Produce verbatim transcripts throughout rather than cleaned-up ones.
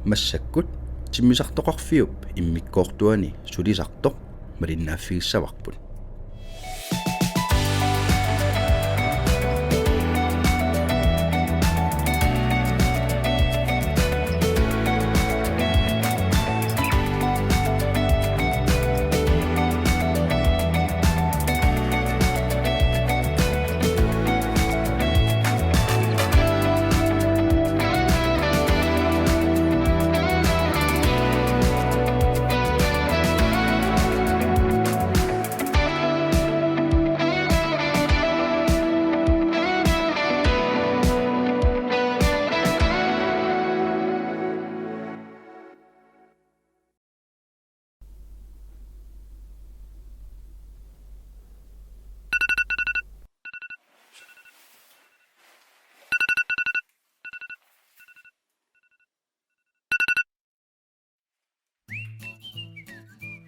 Massakkut timmisartoqarfiup immikkoortuani sulisartoq malinnaaffigissavarput.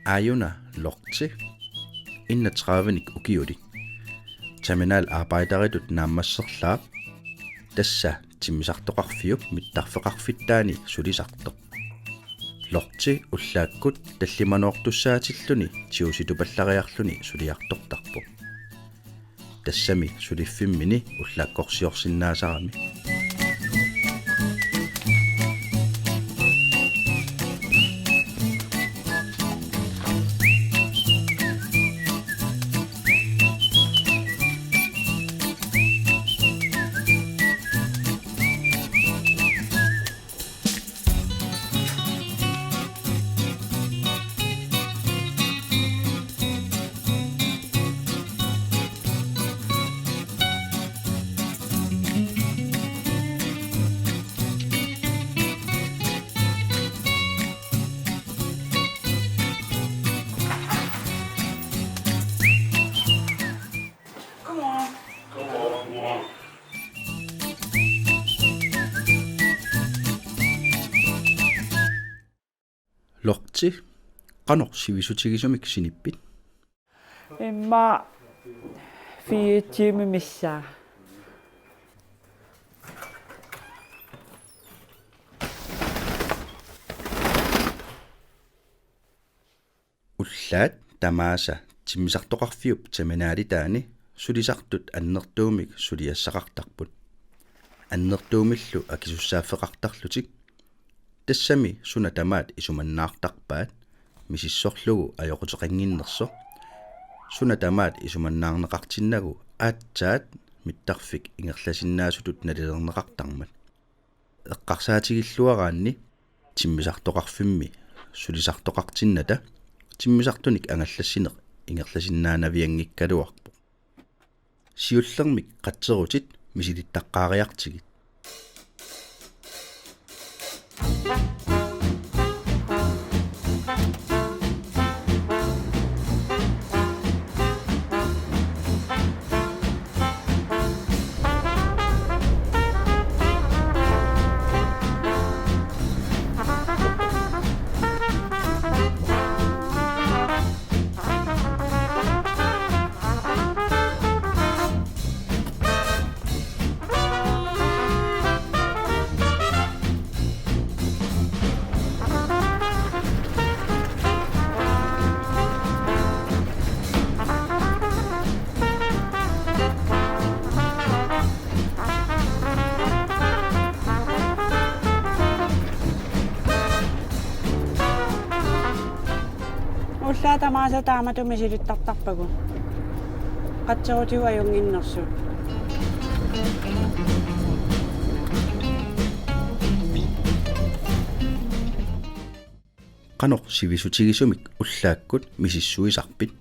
Aajuna Lotte, enogtredive-nik ukiulik. Terminalarbejderitut naammasserlaap, tassa timmisartoqarfiup mittarfeqarfittaani sulisartoq. Lotte ullaakkut tallimanoortussaatilluni tigusitupallariarluni suliartortarpoq. Tassami suliffimmini ullaakkorsiorsinnaasarami. Lotte, qanoq sivisutigisumik sinippit? Immaqa fire timer missaa. Ullaat tamaasa timmisartoqarfiup terminalitaani sulisartut annertuumik suliassaqartarput. Annertuumillu akisussaaffeqartarlutik. Tassami suna tamaat isumannaartarpaat, misissorlugu ajoquteqannginnersoq. Suna tamaat isumannaarneqartinnagu aatsaat mittarfik ingerlasinnaasutut nalilerneqartarmat. Eqqarsaatigilluaraanni timmisartoqarfimmi sulisartoqartinnata timmisartunik angallassineq ingerlasinnaanavianngikkaluarpoq. Siullermik qatserutit misilittaqqaariartigit. Ullaat tamaasa taamatut misilittartarpagut. Qatserutigut ajunnginnersut. Qanoq sivisutigisumik ullaakkut misissuisarpit?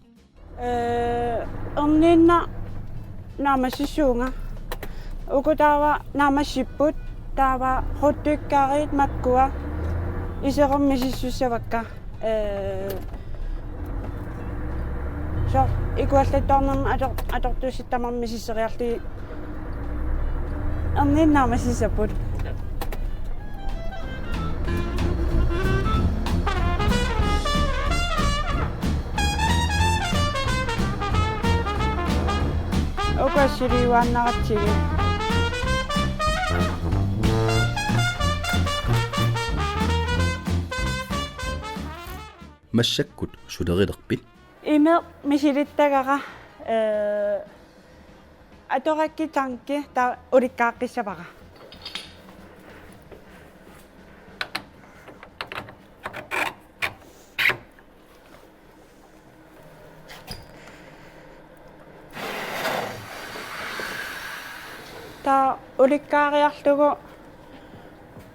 Ee, erniinnaq naammassissuunga. Uku taava naammassipput, taava hotdoggarit makkua, isereermik misissuissavakka. Ee, soorlu ikuallattoornermik ator-, atortussat tamarmik misisseriarlugit. Erniinnaq naammassissapput. Uku assiliuaannaratsigit. Massakkut sulerilerpit? Imeq misilittagara, ee, atorakkit tankit taava ulikkaaqqissavara. Taava ulikkaariarlugu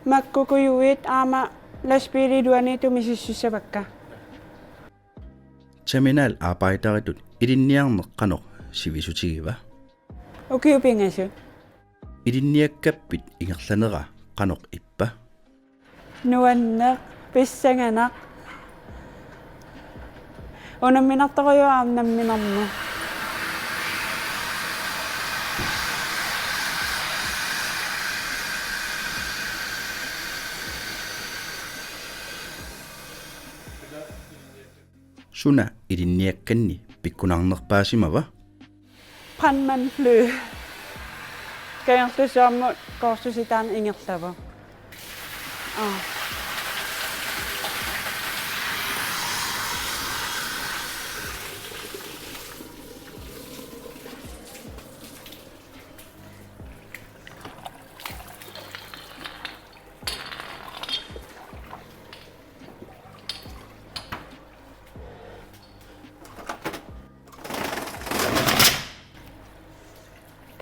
makkukujuit aamma lastbiilip iluaniittut misissuissavakka. Terminalarbejderitut ilinniarneq qanoq sivisutigiva? Ukiut pingasut. Ilinniakkappit ingerlanera qanoq ippa? Nuanneq, pissanganaq. Unamminartorujuk aamma namminermut. Suna ilinniakkanni pikkunarnerpaasimava? Brandmandfly. Kangerlussuarmut kursusitaaneq ingerlavoq. Aa.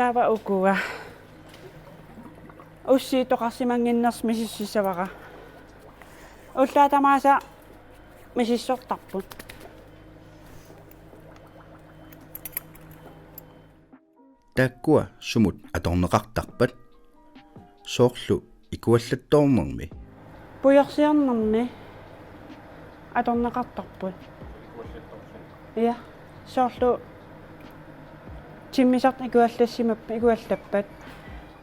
Taava ukua. Ussiittoqarsimannginnersoq misissuissavara. Ullaat tamaasa misissortarput. Taakkua sumut atorneqartarpat? Soorlu ikuallattoornermi? Pujorsiornermi atorneqartarput. Ja, soorlu timmisartut ikuallassimap-, ikuallappat.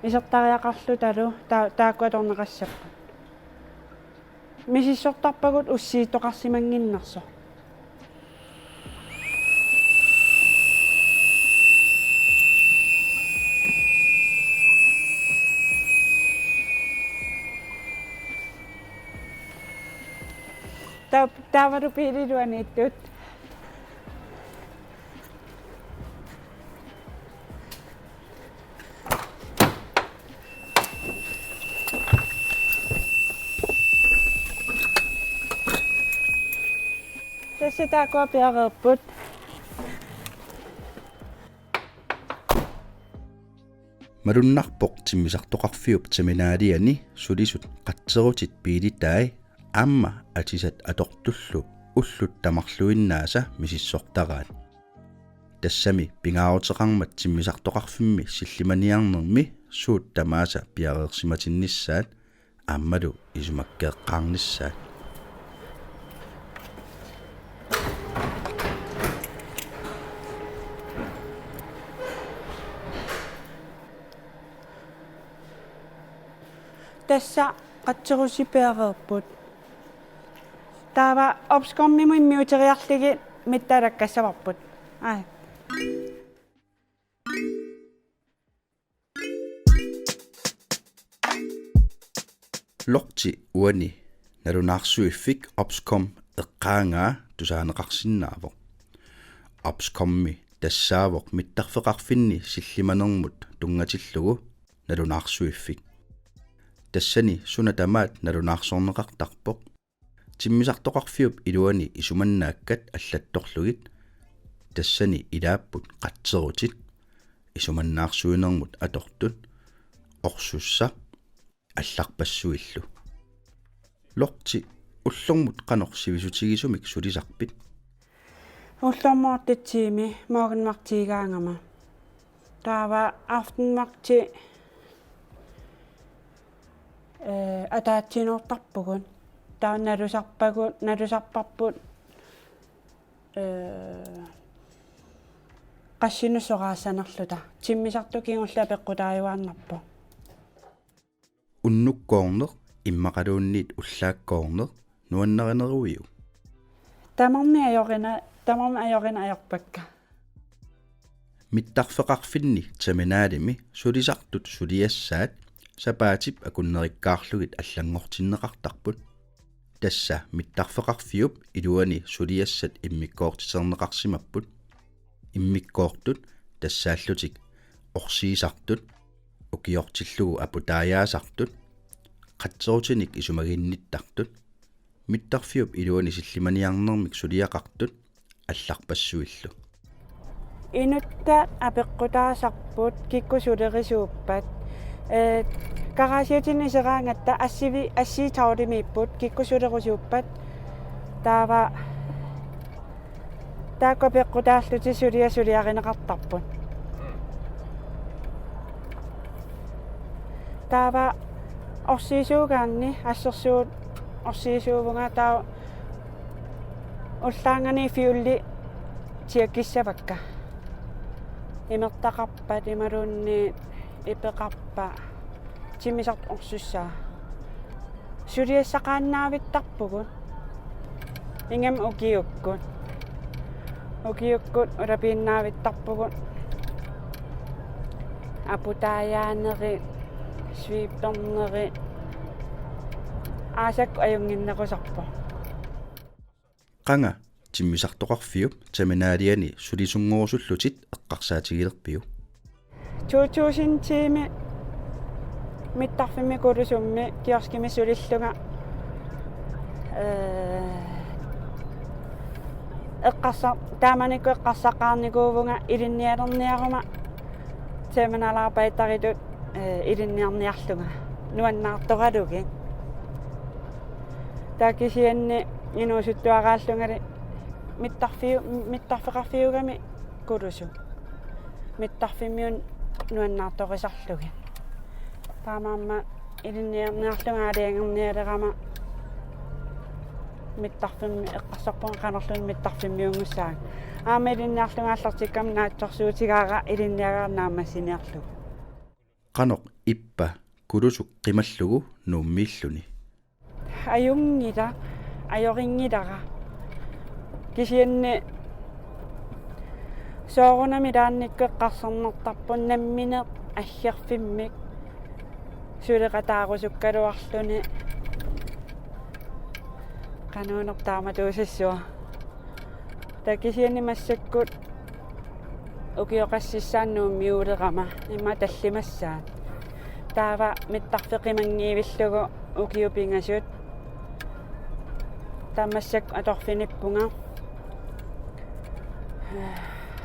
Isertariaqarlutalu ta-, taakku atorneqassapput. Misissortarpagut ussiittoqarsimannginnersoq. Ta-, taavalu biilip iluaniittut. Tassa taakkua piareerput. Malunnarpoq timmisartoqarfiup terminaliani sulisut qatserutit biilitai aamma atisat atortullu ullut tamarluinnaasa misissortaraat. Tassami pingaaruteqarmat timmisartoqarfimmi sillimaniarnermi suut tamaasa piareersimatinnissaat aammalu isumakkeeqqaarnissaat. Tassa qatserussi piareerput. Taava Obscomimut immiuteriarlugit mittaalakkassavagut. Ai. Lorti uani nalunaarsuiffik Obscom eqqaagaa tusaaneqarsinnaavoq. Obscomi tassaavoq mittarfeqarfinni sillimanermut tunngatillugu nalunaarsuiffik. Tassani suna tamaat nalunaarsorneqartarpoq. Timmisartoqarfiup iluani isumannaakkat allattorlugit. Tassani ilaapput qatserutit, isumannaarsuinermut atortut, orsussaq, allarpassuillu. Lorti, ullormut qanoq sivisutigisumik sulisarpit? Ullormut otte tiimi morgenvagtiigaangama. Taava aftenvagti, ee, ataatsimoortarpugut. Taava nalusarpagut, nalusarparput, ee, qassinik soraassanerluta. Timmisartoq kingulleq apeqqutaajuaannarpoq. Unnukkoorneq immaqaluunniit ullaakkoorneq nuannarineruiuk? Tamarmik ajorina-, tamarmik ajorina ajorpakka. Mittarfeqarfinni terminalimi sulisartut suliassaat sapaatip akunnerikkaarlugit allanngortinneqartarput. Tassa mittarfeqarfiup iluani suliassat immikkoortiterneqarsimapput. Immikkoortut tassaallutik orsiisartut, ukiortillugu aputaajaasartut, qatserutinik isumaginnittartut, mittarfiup iluani sillimaniarnermik suliaqartut allarpassuillu. Inuttat apeqqutaasarput kikkut sulerisuuppat. Ee, garaasiutinik iseraangatta assivi-, assii tolvimiipput kikkut sulerisuuppat. Taava taakku apeqqutaallutik suliaq suliarineqartarput. Taava orsiisuugaanni assersuut orsiisuuvunga taava ullaanngani fueli tjekkissavakka. Imertaqarpat imaluunniit ipeqarpa timmisartoq orsussaa. Suliassaqaannaavittarpugut. Ingammik ukiukkut. Ukiukkut ulapiinnaavittarpugut. Aputaajaanerit, sweeperneri. Aasakkut ajunnginnerusarpoq. Qanga timmisartoqarfiup terminaliani sulisunngorusullutit eqqarsaatigilerpiuk? To tusindimi mittarfimmi Kulusummi kioskimi sulillunga, ee, eqqarsa-, taamanikkut eqqarsaqqaarnikuuvunga ilinnialerniaruma terminalarbejderitut, ee, ilinniarniarlunga nuannaartoralugit. Taava kisianni inuusuttuaraallungali mittarfiu-, mittarfeqarfiugami Kulusuk. Mittarfimmiunut nuannaartorisarlugit. Taamaammat ilinniarniarlunga aalajangernialerama mittarfimmi eqqarsarpunga qanorluunniit mittarfimmiunngussaanga. Aamma ilinniarlunga aallartikkama naatsorsuutigaara ilinniagara naammassiniarlugu. Qanoq ippa Kulusuk qimallugu Nuummiilluni? Ajunngilaq, ajorinngilaq. Kisianni soorunami ilaannikkut eqqarsarnartarpoq nammineq aggerfimmik suleqataarusukkaluarluni. Qanuuneq taamatuusassuaq. Taava kisianni massakkut ukioqassissaanut Nuummiulerama immaqa tallimassaat. Taava mittarfeq qimanngivillugu ukiut pingasut. Taava massakkut atorfinippunga.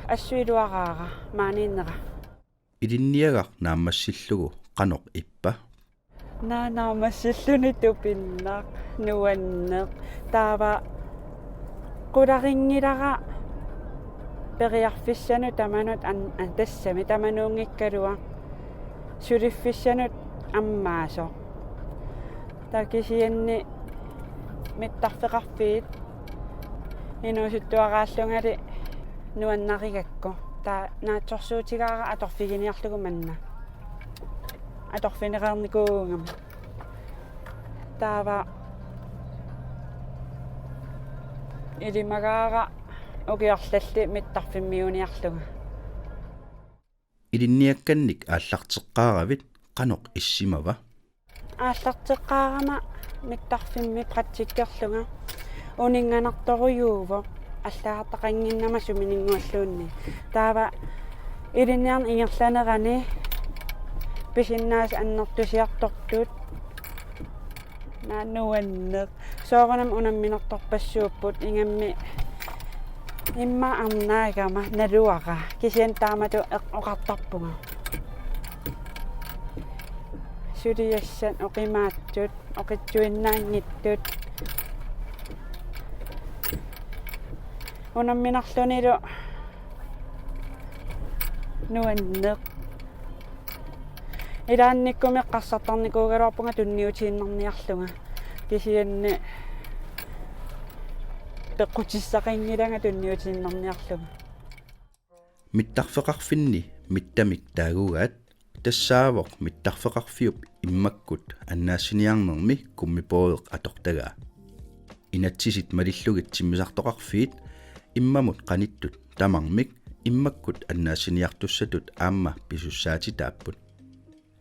Assut iluaraara maaniinnera. Ilinniagaq naammassillugu qanoq ippa? Naa, naammassilluni tupinnaq, nuanneq. Taava qularinngilara periarfissanut tamanut an-, an-, tassami tamanuunngikkaluaq. Suliffissanut ammaasoq. Taava kisianni mittarfeqarfiit inuusuttuaraallungali nuannarigakku. Taava naatsorsuutigaara atorfiginiarlugu manna. Atorfineqarnikuugama. Taava ilimagaara ukiorlalli mittarfimmiuniarlunga. Ilinniakkannik aallarteqqaaravit qanoq issimava? Aallarteqqaarama mittarfimmi praktikkerlunga uninnganartorujuuvoq allagartaqannginnama suminngualluunniit. Taava ilinniarneq ingerlanerani pisinnaasat annertusiartortut. Naa, nuanneq. Soorunami unamminartorpassuupput ingammik immaqa arnaagama naluara. Kisianni taamatut eq-, oqartarpunga. Suliassat oqimaatsut, oqitsuinnaanngitsut. Unamminarlunilu nuanneq. Ilaannikkut eqqarsartarnikuugaluarpunga tunniutiinnarniarlunga. Kisianni peqqutissaqanngilanga tunniutiinnarniarlunga. Mittarfeqarfinni mittamik taagugaat tassaavoq mittarfeqarfiup immakkut annaassiniarnermi gummibådeq atortagaa. Inatsisit malillugit timmisartoqarfiit immamut qanittut tamarmik immakkut annaassiniartussatut aamma pisussaatitaapput.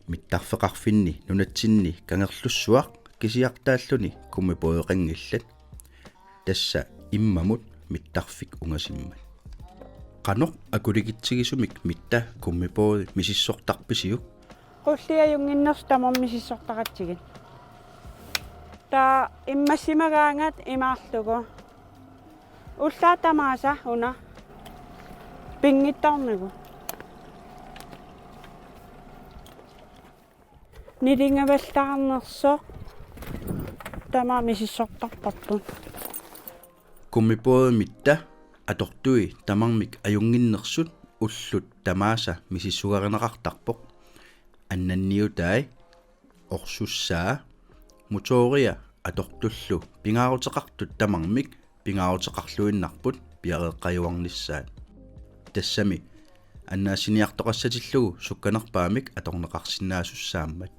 Mittarfeqarfinni nunatsinni Kangerlussuaq kisiartaalluni gummibådeqanngillat. Tassa immamut mittarfik ungasimmat. Qanoq akulikitsigisumik mitta gummibådi misissortarpisiuk? Qulliit ajunnginnersut tamarmik misissortaqatsigit. Taava immassimagaangat imaarlugu. Ullaaq tamaasa una pinngitsoornagu. Nilingavallarnersoq tamaat misissortarparput. Gummibådit mitta atortui tamarmik ajunnginnersut ullut tamaasa misissugarineqartarpoq. Annanniutai, orsussaa, motoria atortullu pingaaruteqartut tamarmik pingaaruteqarluinnarput piareeqqajuarnissaat. Tassami annaassiniartoqassatillugu sukkanerpaamik atorneqarsinnaasussaammat.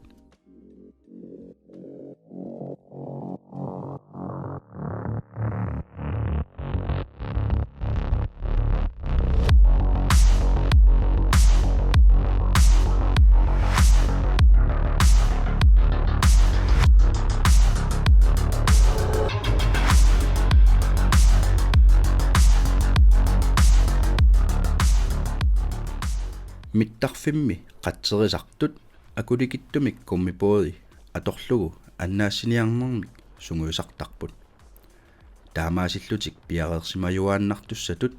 Mittarfimmi qatserisartut akulikitsumik gummibådi atorlugu annaassiniarnermik sungiusartarput. Taamaasillutik piareersimajuaannartussatut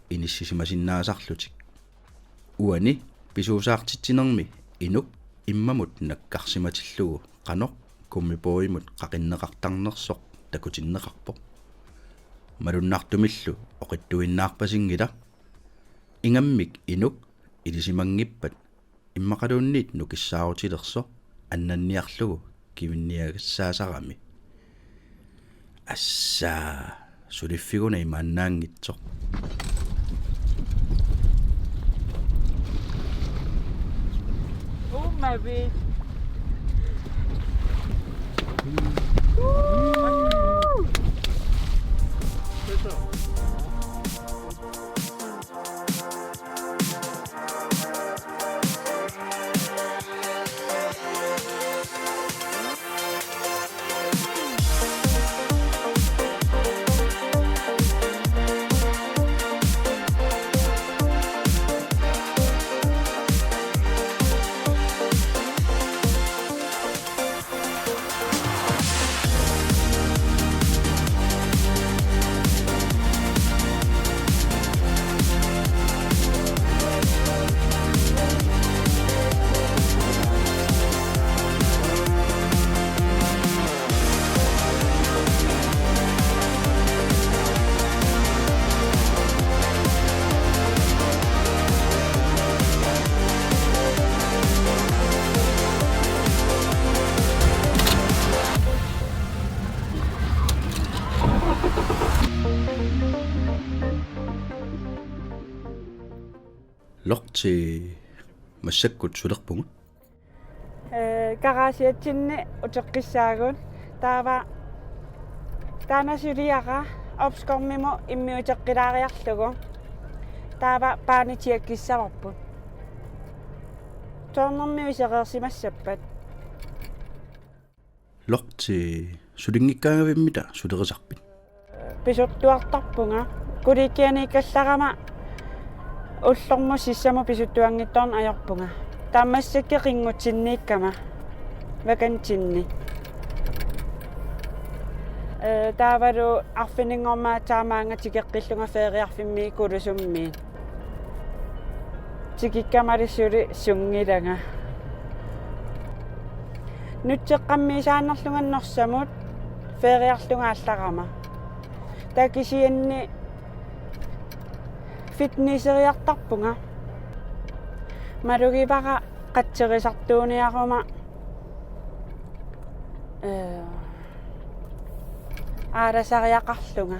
inissisimasinnaasarlutik. Uani pisuusaartitsinermi inuk immamut nakkarsimatillugu qanoq gummibådimut qaqinneqartarnersoq takutinneqarpoq. Malunnartumillu oqittuinnaarpasinngilaq. Ingammik inuk ilisimanngippat immaqaluunniit nukissaarutilersoq annanniarlugu kivinniagassaasarami. Assaa, suliffiguna imaannaanngitsoq. Uumavit. Lorti, massakkut sulerpugut. Ee, garagiatsinni uteqqissaagut. Taava taanna suliara Opskomimut immiuteqqilaariarlugu. Taava baanitiakkissavarput. Soornermi isereersimassappat. Lorti, sulinngikkaangavimmita sulerisarpit? Pisuttuartarpunga. Kollegianiikkallarama ullormut sissamut pisuttuanngitsoorneq ajorpunga. Taammassakkut qinngutsinniikkama vakantinni. Ee, taavalu arfininngormat taamaanga tikeqqillunga feriarfimmi Kulusummiit. Tikikkamali suli sunngilanga. Nutseqqammiisaannarlunga Norsamut feriarlunga aallarama. Taava kisianni fitnesseriartarpunga. Malugivara qatserisartuuniaruma, ee, aalasariaqarlunga.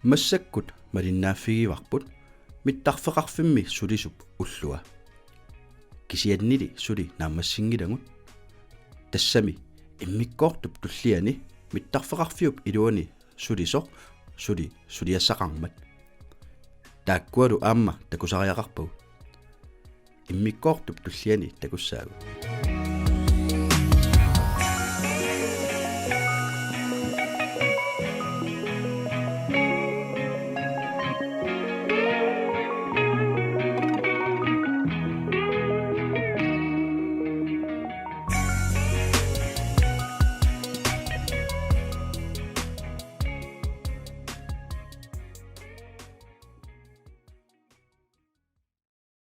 Massakkut malinnaaffigivarput Mittarfeqarfimmi sulisup ullua. Kisiannili suli naammassinngilagut. Tassami immikkoortup tulliani mittarfeqarfiup iluani sulisoq suli suliassaqarmat. Taakkualu aamma takusariaqarpagut. Immikkoortup tulliani takussaagut.